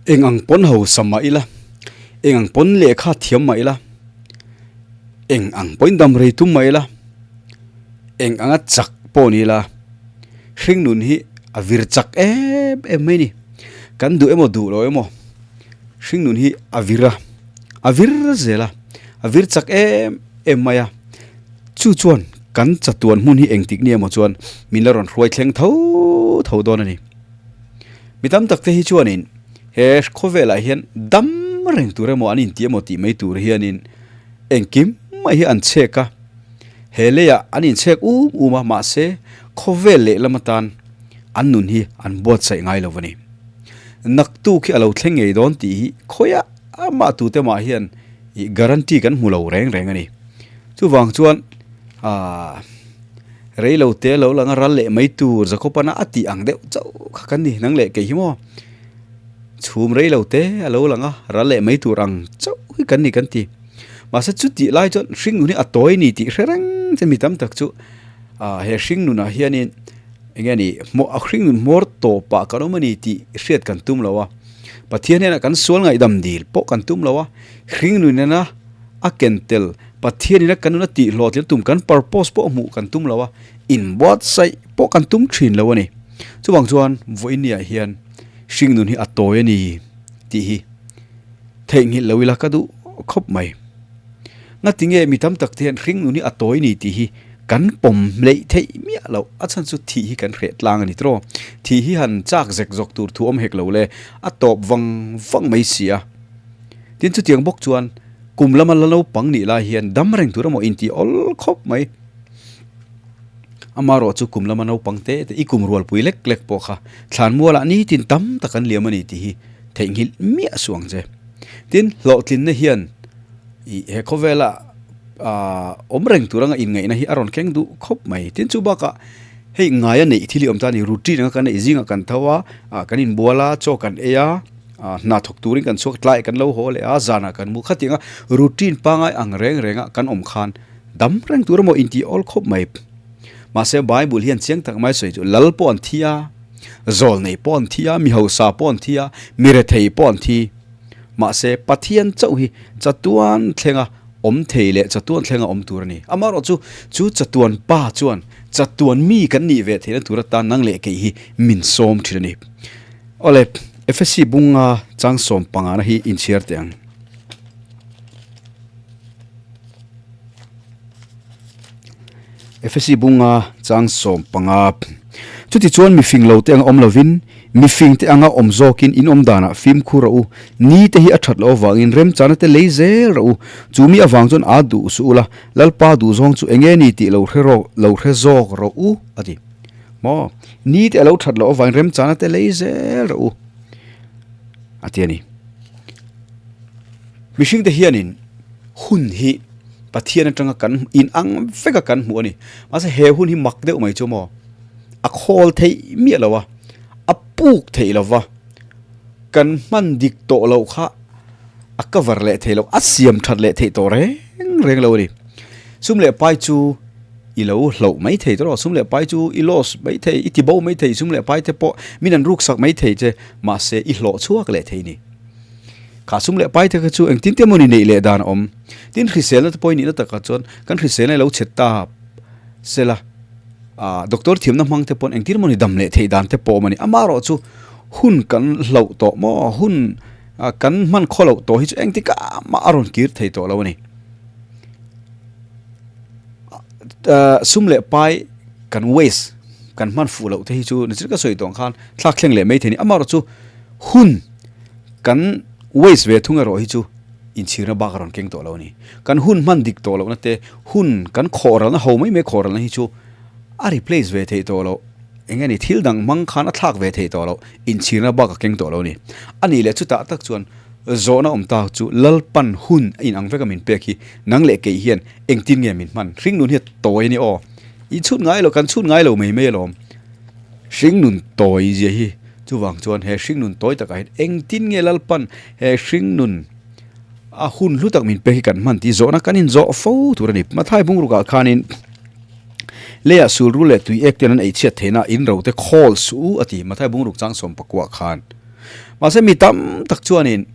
Eng ang pawn hausa mah ila, eng ang pawn lehkha thiam mah ila, eng ang pawhin dam rei tum mah ila, eng anga chak pawh ni ila, hringnun hi a vir chak em em mai ni. Kan duh emaw duh lo emaw hringnun hi a vir a, a vir zel a, a vir chak em em mai a. Chu chuan kan chatuan hmun hi engtik ni emaw chuan min la rawn hruai thleng tho tho dawn a ni. Mi tam tak te hi chuanin he khawvelah hian dam reng tur emaw an inti emaw tih mai tur hianin engkim mai hi an chhek a, he leiah an inchhek um um a, mahse khawvel lehlam atan an nun hi an buatsaih ngai lo a ni. Naktuk hi a lo thleng ngei dawn tih hi khawiah amah tute mah hian ih guarantee kan hmu lo reng reng a ni. Chuvang chuan aaa. Rei lo te lo lang a ral leh mai tur Jacob-ana a tih ang deuh chauh kha kan ni nang leh kei hi maw chhum rei lo te a lo lang a ral leh mai tur ang chauh hi kan ni kan ti mahse chutih lai chuan hring nun hi a tawi ni tih hre reng che mi tam tak chu ah he hring nunah hianin eng nge ni hmawh a hring nun hmawr tawpah kan awm a ni tih hriat kan tum lo a Pathian hian kan sual ngaihdam dil pawh kan tum lo a hring nun nena a ken tel Pathianin a kan nuna tih hlawhtling tum kan purpose pawh hmuh kan tum lo a, inbuatsaih pawh kan tum thin lo a ni. Chuvang chuan vawiin hian hringnun hi a tawi a ni tih hi theihnghilh lo ila ka duh khawp mai. Ngatinge mi tam tak te hian hringnun hi a tawi a ni tih hi kan pawm hleih theih miah loh, a chhan chu thih hi kan hreh tlang a ni tawh. Thih hi han chak zek zawk tur thu awm hek lo le, a tawp vang vang mai si a. Tin chutiang bawk chuan kum lama la naupang nih lai hian dam reng tur emaw intih awl khawp mai. Amaherawh chu kum lama naupang te te i kum rualpui lek lek pawh kha thlanmualah nitin tam tak an liam a ni tih hi theihnghilh miah suh ang che. Tin hlawhtlinna hian ih he khawvela ah awm reng tur anga inngaihna hi a rawn keng duh khawp mai. Tin chu bakah hei ngaia neih thil hi awm ta a ni routine anga kan neih zingah kan tho a ah kan inbual a chaw kan ei a. Hna thawk turin kan chhuak tlai kan lo haw leh a, zanah kan mu khatiang a, routine pangai ang reng renga kan awm khan dam reng tur emaw intih awl khawp mai. Mahse Bible hian chiang tak mai sawi chu lal pawh an thi a, zawl nei pawh an thi a, mi hausa pawh an thi a, mi rethei pawh an thi. Mahse Pathian chauh hi chatuan thlenga awm thei leh chatuan thlenga awm tur a ni. Amaherawhchu chu chatuan pa chuan chatuan mi kan nih ve theihna tur atan nang leh kei hi min sawm thin a ni. Awle, Efesi bunga chang 15 na hi inchhiar teh ang. Efesi bunga chang 15. Chuti chuan mifing lo te anga awm lovin, mifing te anga awm zawkin in awm danah fimkhur rawh u. Ni te hi a that loh avangin remchana te lei zel rawh u. Chu mi avang chuan aa duh suh ula, Lalpa duhzawng chu enge ni tih lo hre rawh, lo hre zawk rawh u, a ti. Maw? Ni te a lo that loh avangin remchana te lei zel rawh u, a ti a ni. Mihring te hianin hun hi Pathian atanga kan in ang veka kan hmuh a ni. Mahse he hun hi mak deuh mai chu maw? A khawl theih miah lo a, a puk theih lo va, kan hman dik tawh loh kha a cover leh theih loh, a siam that leh theih tawh reng reng lo a ni. Sum leh pai chu i lo hloh mai thei tawh sum leh pai chu i loss mai thei i ti bo mai thei sum leh pai te pawh min an ruk sak mai thei che mahse i hlawh chhuak leh thei ni kha sum leh pai te kha chu engtin te mawni neih leh dan a awm tin hriselna te pawh i nihna takah chuan kan hriselna i lo chhe ta sela ah doctor thiamna hmang te pawn engtin mawni dam leh theih dan te pawh awm a ni amaherawh chu hun kan hloh tawh maw hun kan hman khaw loh tawh hi chu engtikah mah a rawn kir thei tawh lo a ni. Sum leh pai kan waste kan hman fuh loh te hi chu ni ka sawi tawh ang khan thlak thleng leh mai thei a ni. Amaherawh chu hun kan waste ve thung erawh hi chu inchhirna bak a rawn keng tawh lo a ni. Kan hun hman dik tawh lohna te hun kan khawh ralna ho mai mai khawh ralna hi chu a replace ve theih tawh loh. Eng nge ni thil dang hmang khan a thlak ve theih tawh loh inchhirna bak a keng tawh lo a ni. A nih leh chutah tak chuan zawhna awm ta chu Lalpan hun a inang vek a min pek hi nang leh kei hian Engtin nge min hman? Hringnun hi a tawi a ni aw. I chhut ngai lo, kan chhut ngai lo mai mai alawm. Hringnun tawi zia hi chuvang chuan he hringnun tawi takah hian engtin nge Lalpan he hringnun a hun hlu tak min pek hi kan hman tih zawhna kan inzawh fo tur a ni. Mathai bungrukah khanin leiah sulru leh tui ek ten an eichhiat theihna in ro te khawl suh u a ti. Mathai bungruk chang 14 khan. Mahse mi tam tak chuanin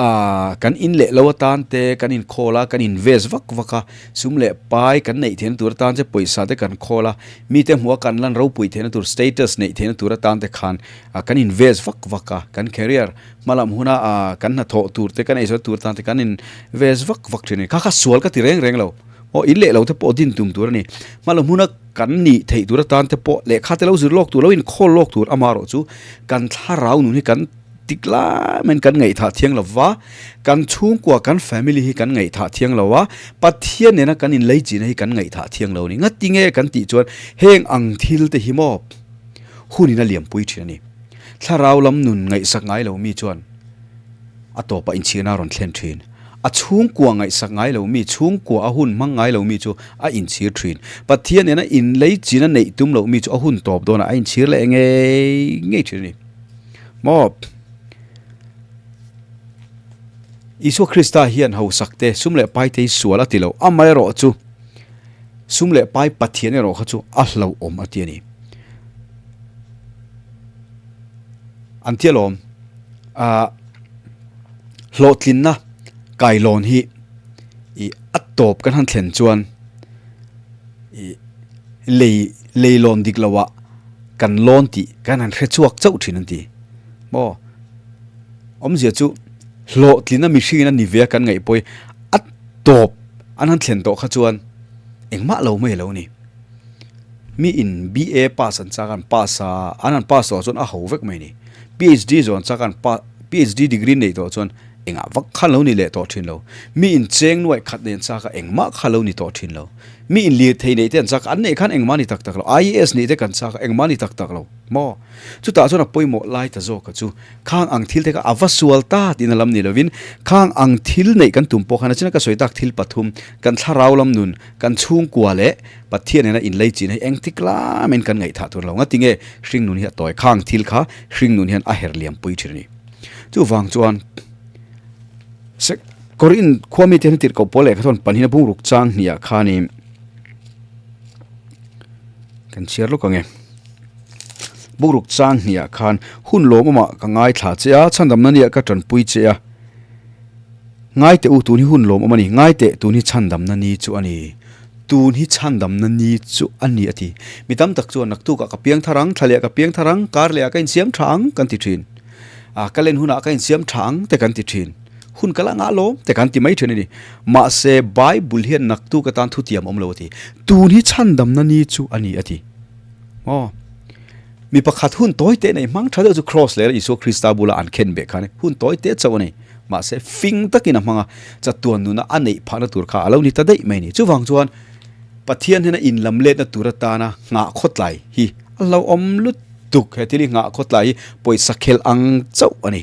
aah kan in leh lo atan te kan inkhawl a, kan invest vak vak a, sum leh pai kan neih theihna tur atan che pawisa te kan khawl a, mite hmuh a kan lan ropui theihna tur status neih theihna tur atan te khan kan invest vak vak a, kan career hmalam huna aah kan hnathawh tur te kan eizawn tur atan te kan invest vak vak thin a ni. Kha kha sual ka ti reng reng lo. Aw in leh lo te pawh din tum tur a ni. Hmalam huna kan nih theih tur atan te pawh lehkha te lo zir lawk tur lo inkhawl lawk tur amaherawh chu kan thlarau nun hi kan tik lai maiin kan ngaihthah thiang lo va, kan chhungkua kan family hi kan ngaihthah thiang lo a, Pathian nena kan inleichina hi kan ngaihthah thiang lo a ni. Ngati nge kan tih chuan heng ang thil te hi maw hunin a liampui thin a ni. Thlarau lam nun ngaihsak ngai lo mi chuan a tawpah inchhirna a rawn thlen thin. A chhungkua ngaihsak ngai lo mi, chhungkua a hun hmang ngai lo mi chu a inchhir thin. Pathian nena inleichina neih tum loh mi chu a hun tawp dawnah a inchhir leh ngei ngei thin a ni. Maw? Isua Krista hian hausak te, sum leh pai te hi sual a ti lo. Amaherawh chu sum leh pai Pathian erawh kha chu a hlauhawm a ti a ni. An ti alawm. Ahh hlawhtlinna kailawn hi ih a tawp kan han thlen chuan ih lei leilawn dik loah kan lawn tih kan han hre chhuak chauh thin an ti. Maw? Awmzia chu hlawhtlinna mihringin a ni ve a kan ngaih pawh hi a tawp an han thlen tawh kha chuan engmah lo mai a lo ni. Mi in BA pass an chak a an pass a, an han pass tawh chuan a ho vek mai a ni. PhD zawn chak a an pass PhD degree neih tawh chuan engah vak kha lo ni leh tawh thin lo. Mi in cheng nuaih khat nei an chak a engmah kha lo ni tawh thin lo. Mi in lirthei neih te an chak a an neih khan engmah ni tak tak lo. IAS nih te kan chak a engmah ni tak tak lo maw? Chutah chuan a pawimawh lai ta zawk a chu khang ang thil te kha a va sual ta tiin a lam ni lovin khang ang thil neih kan tum pawh khan a china ka sawi tak thil pathum kan thlarau lam nun kan chhungkua leh Pathian nena inlei chin hi engtik lamin kan ngaihthah tur lo. Ngatinge hringnun hi a tawi khang thil kha hringnun hian a her liam pui thin a ni. Chuvang chuan Korin khua mite hian tirhkoh pawl lehkha chuan pahnih a bungruk chang hniah khanin kan chhiar lawk ang e. Bungruk chang hniah khan hun lawmawmah ka ngaithla che a, chhandamna nia ka tanpui che a. Ngai teh u, tun hi hun lawmawm a ni. Ngai teh, tun hi chhandamna ni chu a ni. Tun hi chhandamna ni chu a ni a ti. Mi tam tak chuan naktukah ka piang thar ang, thla leh ah ka piang thar ang, kar leh ah ka insiam tha ang kan ti thin. Ah, ka len hunah ka insiam tha ang te kan ti thin. Hun ka la ngah lawm te kan ti mai thin a ni. Mahse, Bible hian naktuk atan thutiam awm lo a ti. Tun hi chhandamna ni chu a ni a ti. Aw. Mi pakhat hun tawi teh nei hmang tha deuh chu Kraws leh Isua Krista bula an khen beh khan hun tawi teh chauh a ni. Mahse, fing takin a hmang a, chatuan nuna a neih phahna tur kha a lo ni ta daih mai a ni. Chuvang chuan Pathian hian a inlam letna tur atana nghah khawtlai hi a hlauhawm lutuk. He thil hi nghah khawtlai hi pawisa khelh ang chauh a ni.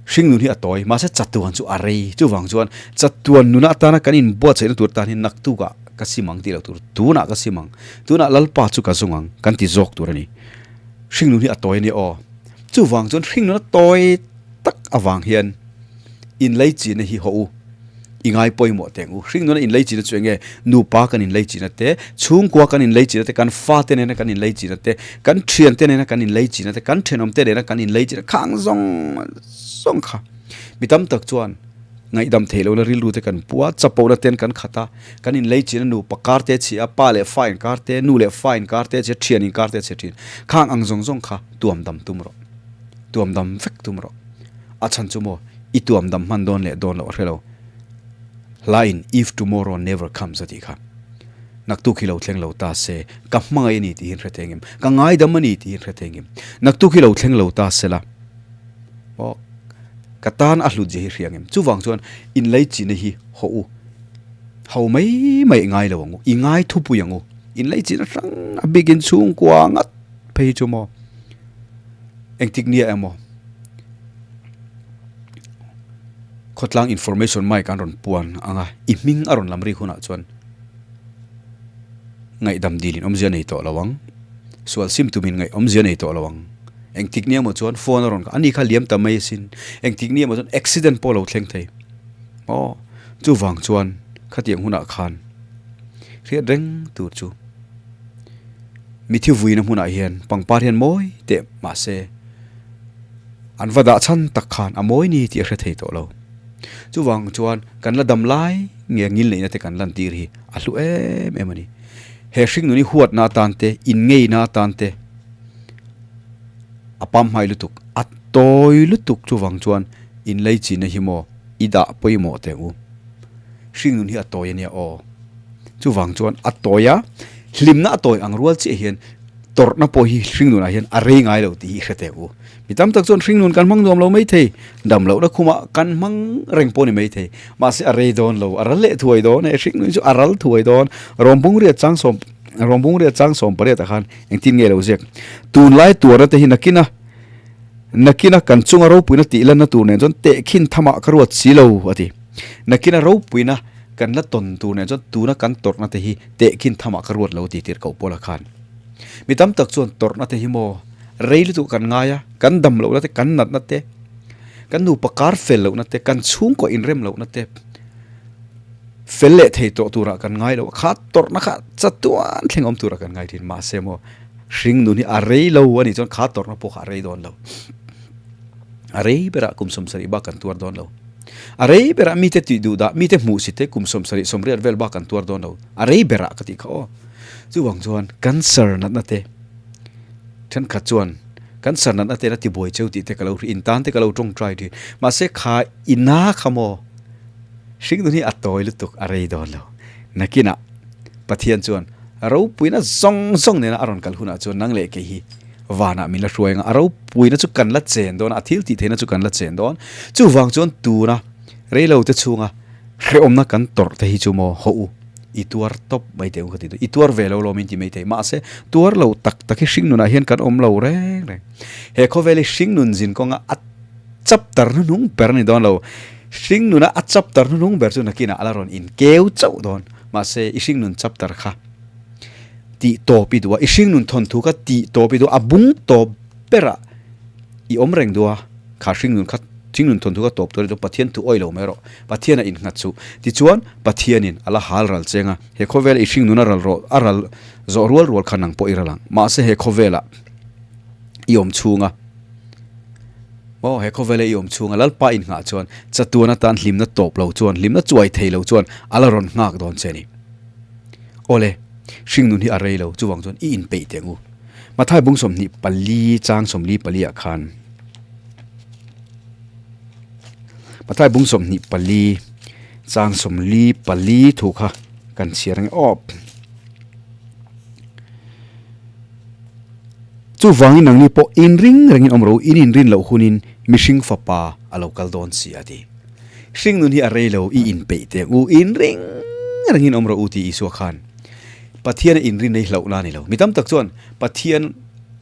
Hringnun hi a tawi, mahse chatuan chu a rei. Chuvang chuan chatuan nuna atana kan inbuatsaihna tur tan hian naktukah ka sim ang tih loh tur, tunah ka sim ang, tunah Lalpa chu ka zung ang kan ti zawk tur a ni. Hringnun hi a tawi a nia aw. Chuvang chuan hringnun a tawi tak avang hian inleichina hi haw u, i ngai pawimawh teh ang u. Hringnun a inleichina chu eng nge? Nupa kan inleichina te, chhungkua kan inleichina te, kan fate nena kan inleichina te, kan thiante nena kan inleichina te, kan thenawmte nena kan inleichina khang zawng zawng kha. Mi tam tak chuan ngaihdam theih lohna rilru te kan pu a, chapohna ten kan khat a, kan inleichina nupa kar te chhi a, pa leh fa inkar te, nu leh fa inkar te chhi a, thian inkar te chhi thin. Khang ang zawng zawng kha tuam dam tum rawh. Tuam dam vek tum rawh. A chhan chu maw i tuam dam hman dawn leh dawn loh a hre lo. Hla in if tomorrow never comes a tih kha. Naktuk hi lo thleng lo ta se, ka hmangaih a ni tih hi hre thei ngem? Ka ngaidam a ni tih hi hre thei ngem? Naktuk hi lo thleng lo ta se la, maw ka tan a hlut zia hi hria ngem? Chuvang chuan inleichina hi haw u, ho mai mai ngai lo ang u, i ngai thupui ang u. Inleichina hrang a bikin chhungkua ngat phei chu maw engtik nia emaw khawtlang information mic an rawn puan ang a, i hming a rawn lam rik hunah chuan ngaihdam dilin awmzia nei tawh lo ang, sual sim tumin ngaih awmzia nei tawh lo ang, engtik nia emaw chuan phone a rawn a ni kha liam ta mai asin, engtik nia emaw chuan accident pawh a lo thleng thei aw chuvang chuan khatiang hunah khan hriat reng tur chu. Mithi vuina hmunah hian pangpar hian mawi teh mahse. An va dah chhan tak khan a mawi ni tih a hre thei tawh lo. Chuvang chuan kan la dam lai nge ngilneihna te kan lantir hi a hlu em em a ni. He hringnun hi huatna atan te, inngeina atan te a pamhmai lutuk, a tawi lutuk chuvang chuan inleichina hi maw i dah pawimawh teh u. Hringnun hi a tawi a nia aw. Chuvang chuan a tawi a, hlimna a tawi ang rual chiah hian tawrhna pawh hi hringnunah hian a rei ngai lo tih hi i hre teh u. Mi tam tak chuan hringnun kan hmang nuam lo mai thei, dam lohna khumah kan hmang reng pawh ni mai thei. Mahse a rei dawn lo, a ral leh thuai dawn e, hringnun chu a ral thuai dawn. Rawmbung riat chang sawm, rawmbung riat chang sawm pariatah khan engtin nge lo ziak? Tunlai tuarna te hi nakina, nakina kan chunga ropuina tih lanna tur nen chuan tehkhin thamah ka ruat si lo a ti. Nakina ropuina kan la tawn tur nen chuan tuna kan tawrhna te hi tehkhin thamah ka ruat lo ti tirh koh pawla khan. Mi tam tak chuan tawrhna te hi maw rei lutuk kan ngai a, kan dam lohna te, kan natna te, kan nupa kar fel lohna te, kan chhungkaw inrem lohna te fel leh thei tawh turah kan ngai lo a, kha tawrhna kha chatuan thleng awm turah kan ngai thin. Mahse maw hringnun hi a rei lo a nih chuan kha tawrhna pawh kha a rei dawn lo. A rei berah kum 70 bak kan tuar dawn lo. A rei berah mite tih duh dah, mite hmuh si te kum 70, 80 vel bak kan tuar dawn lo. A rei berah ka tih kha aw. Chuvang chuan cancer natna te thenkhat chuan cancer natna te la tibuai cheu tih te ka lo hri, in tan te ka lo tawngtai thin. Mahse kha ina kha maw hringnun hi a tawi lutuk a rei dawn lo. Nakinah Pathian chuan ropuina zawng zawng nena a rawn kal hunah chuan nang leh kei hi Vanah min la hruai anga a ropuina chu kan la chen dawn a, a thil tih theihna chu kan la chen dawn. Chuvang chuan tuna reilo te chhunga hrehawmna kan tawrh te hi chu maw haw u, i tuar tawp mai teh u ka ti duh. I tuar ve lo lawm in ti mai thei. Mahse, tuar lo tak tak hi hringnunah hian kan awm lo reng reng. He khawvel hi hringnun zin kawnga a chapter hnuhnung ber a ni dawn lo. Hringnuna a chapter hnuhnung ber chu nakinah a la rawn inkeu chauh dawn. Mahse, i hringnun chapter kha. Tih tawp i duh a, i hringnun thawnthu kha tih tawp i duh a, a bung tawp berah i awm reng duh a, kha hringnun kha hringnun thawnthu kha tawp tur i duh a, Pathian thu awih lo mai rawh, Pathian a innghat chu. Tichuan, Pathianin a la hal ral cheng a, he khawvela i hringnun a ral rawh, a ral zawh rual rual kha nang pawh i ral ang. Mahse he khawvela i awm chhunga, maw, he khawvela i awm chhunga Lalpa innghah chuan chatuan atan hlimna tawp lo chuan, hlimna chuai thei lo chuan a la rawn nghak dawn che a ni. Awle, hringnun hi a rei lo, chuvang chuan i inpeih teh ang u. Mathai bung 24 chang 44 ah khan Mathai bung 24 chang 44 thu kha kan chhiar ang e aw. Chuvangin nangni pawh inring rengin awm rawh u, in inrin loh hunin mihring fapa a lo kal dawn si a ti. Hringnun hi a rei lo, i inpeih teh u, inring rengin awm rawh u tih Isua khan Pathian a inrinna hi hlauhna a ni lo. Mi tam tak chuan Pathian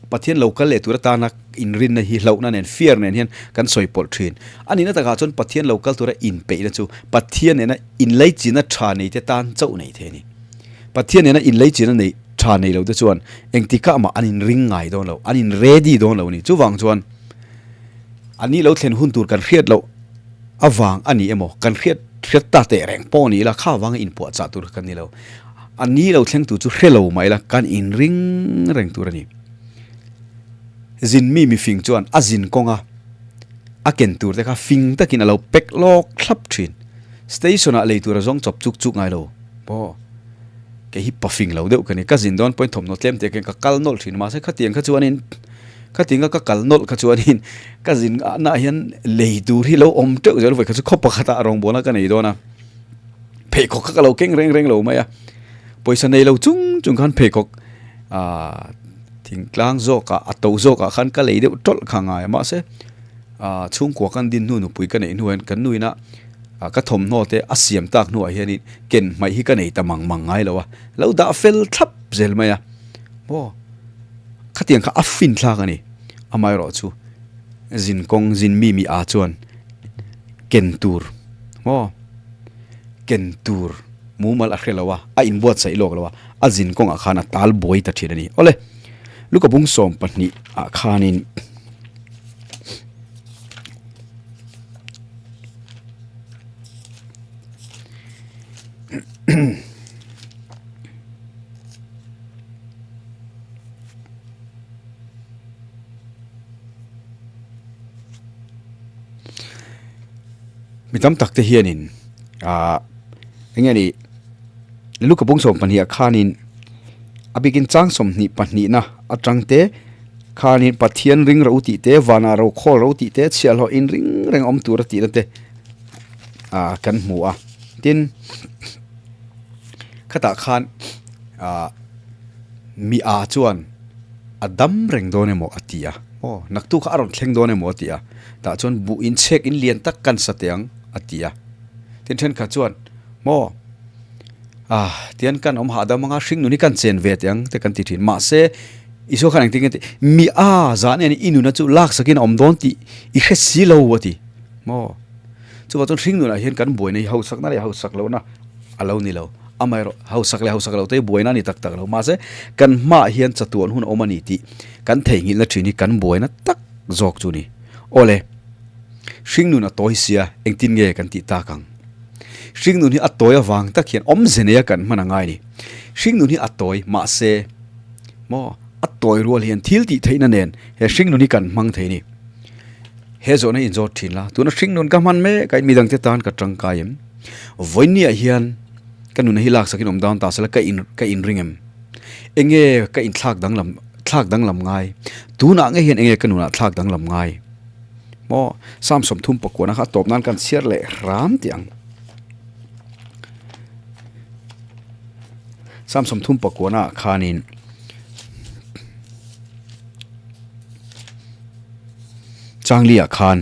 Pathian lo kal leh tur atana inrinna hi hlauhna nen, fear nen hian kan sawi pawlh thin. A nihna takah chuan Pathian lo kal tura inpeihna chu Pathian nena inleichina tha nei te tan chauh nei thei a ni. Pathian nena inleichina nei tha nei lo te chuan engtikah mah an inring ngai dawn lo, an in ready dawn lo a ni. Chuvang chuan A nih lo thlen hun tur kan hriat loh avang a ni emaw, kan hriat hriat ta teh reng pawh ni ila, kha avanga inpuahchah tur kan ni lo. A ni lo thleng tur chu hre lo mah ila kan inring reng tur a ni. Zin mi mifing chuan a zin kawnga a ken tur te kha fing takin a lo pack lawk thlap thin. Station ah lei tur a zawng chawp chuk chuk ngai lo. Aw. Kei hi pafing lo deuh ka ni. Ka zin dawn pawhin thawmhnaw tlem teh khian ka kal nawlh thin. Mahse khatiang kha chuanin Khatinga ka kal nawlh kha chuanin ka zin ngahnaah hian lei tur hi lo awm teuh zel vawikhat chu khaw pakhatah rawngbawlna ka nei dawn a, pheikhawk kha ka lo keng reng reng lo mai a, pawisa nei lo chung chung khan pheikhawk ah thingtlang zawkah a to zawkah khan ka lei deuh tawlh kha ngai a mahse ah chhungkua kan din hnu nupui ka neih hnuah hian kan nuin a ka thawmhnaw te a siam tak hnuah hianin ken hmaih hi ka nei ta mang mang ngai lo a, lo dah fel thlap zel mai a maw. Khatiang kha a fin thlak a ni. Amaherawh chu zin kawng zin mi mi a chuan ken tur maw ken tur mumal a hre lo a, a inbuatsaih lawk lo a, a zin kawngah khan a tal buai ta thin a ni. Awle, Luka bung 12 ah khanin Mi tam tak te hianin ah eng nge ni Luka bung 12 ah khanin a bikin chang 22 na atang te khanin Pathian ring ro tih te vanah ro khawl ro tih te chhiahhlawh in ring reng awm tur a tihna te ah kan hmu a tin khatah khan ah mi a chuan a dam reng dawn emaw a ti a aw naktuk kha a rawn thleng dawn emaw a ti a tah chuan buh inchhek in lian tak kan sa teh ang a ti a tin thenkhat chuan maw ah tian kan awm hahdam anga hring nun hi kan chen ve teh ang te kan ti thin mahse Isua khan engtin nge tih mi a zah nen i nuna chu lak sakin a awm dawn tih i hre si lo a ti maw chuvang chuan hring nunah hian kan buaina hi hausak na leh hausak lohna a lo ni lo amaherawh hausak leh hausak loh te hi buaina a ni tak tak lo mahse kan hmaah hian chatuan hun a awm a ni tih kan theihnghilhna thin hi kan buaina tak zawk chu a ni awle hring nun a tawi sia engtin nge kan tih tak ang hring nun hi a tawi avang tak hian awmze neia kan hman a ngai a ni hring nun hi a tawi mahse maw a tawi rual hian thil tih theihna nen he hring nun hi kan hmang thei a ni he zawhna hi inzawt thin la tuna hring nun ka hman mek a midang te tan ka tangkai em vawinia hian ka nuna hi lak sakin awm dawn ta sela ka in ka inring em enge ka inthlak danglam thlak danglam ngai tunah ngei hian enge ka nunah thlak danglam ngai maw Psalm 39 kha a tawp nan kan chhiar leh hram tih ang Psalm 39 ah khanin Changli ah khan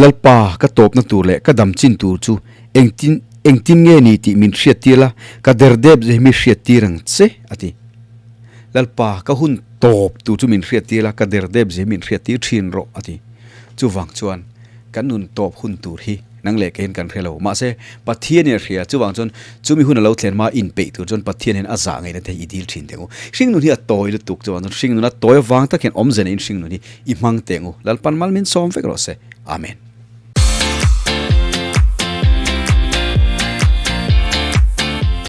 Lalpa ka tawpna tur leh ka dam chin tur chu engtin engtin nge ni tih min hriat tir la, ka der dep zai mi hriat tir ang che a ti. Lalpa ka hun tawp tur chu min hriat tir la, ka der dep zai min hriat tir thin rawh a ti. Chuvang chuan kan nun tawp hun tur hi nang leh keiin kan hre lo. Mahse, Pathianin a hria. Chuvang chuan chumi hun a lo thlen hma inpeih tur chuan Pathian hian a zah ngaihna te hi i dil thin teh ang u. Hringnun hi a tawi lutuk. Chuvang chuan hringnun a tawi avang tak hian awmze neiin hringnun hi i hmang teh ang u. Lalpan mal min sawm vek rawh se. Amen.